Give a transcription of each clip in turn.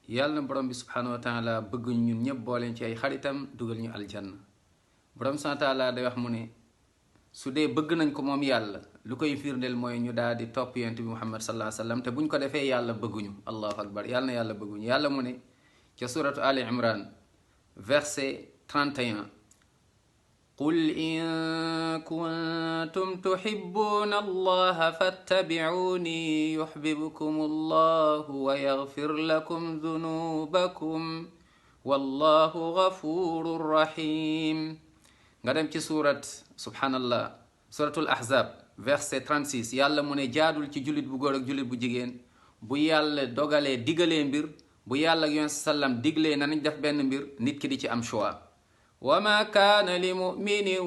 yàlla na borom bi subhanahu wa taala bëgg ñun ñëpp booleen ci ay xaritam dugal ñu aljanna. borom subhanahu wa taala day wax mu ne su dee bëgg nañ ko moom yàlla lu koy firndeel mooy ñu daal di topp yonent bi Muhammad sallallahu alayhi wa sallam te buñ ko defee yàlla bëgguñu. allahu akbar, yàlla na yàlla bëgguñu. yàlla mu ne ca suratu Ali Imran verset 31, qul in kuntum tuhibbuna allaha fattabi'uni yuhbibkum allahu wa yaghfir lakum dhunubakum wallahu ghafurur rahim. nga dem ci subhanallah suratul ahzab verset 36, yàlla mu ne jaadul ci jullit bu góor ak jullit bu jigéen bu yàlla dogalee digalee mbir, bu yàlla ak yonent sallam diglee na nañ def benn mbir, nit ki di ci am choix. wa ma kaana li muminin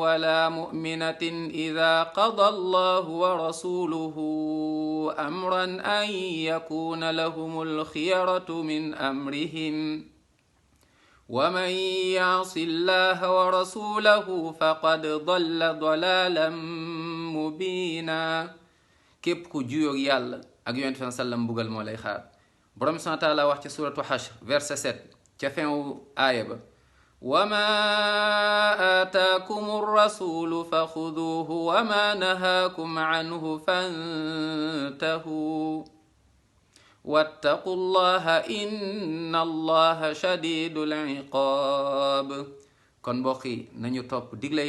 wala muminatin ida qada allahu wa rasuluhu amran an yakuna lahum alxiyaratu min amrihim wa man yaasi llaha wa rasulahu faqad dalla dalalan mubina. képp ku juyoog yàlla ak yonent bi sallam mbugal moo lay xaar. borom subhaanahu wa taala wax ci suratu Hashr verset 7 ca fin wu aaya ba, wa ma aataakum rasulu fa xuduuhu wa ma nahaakum anhu fantahu wattaqu llaha inna allaha shadidul iqaab. kon mbokk yi nañu topp digle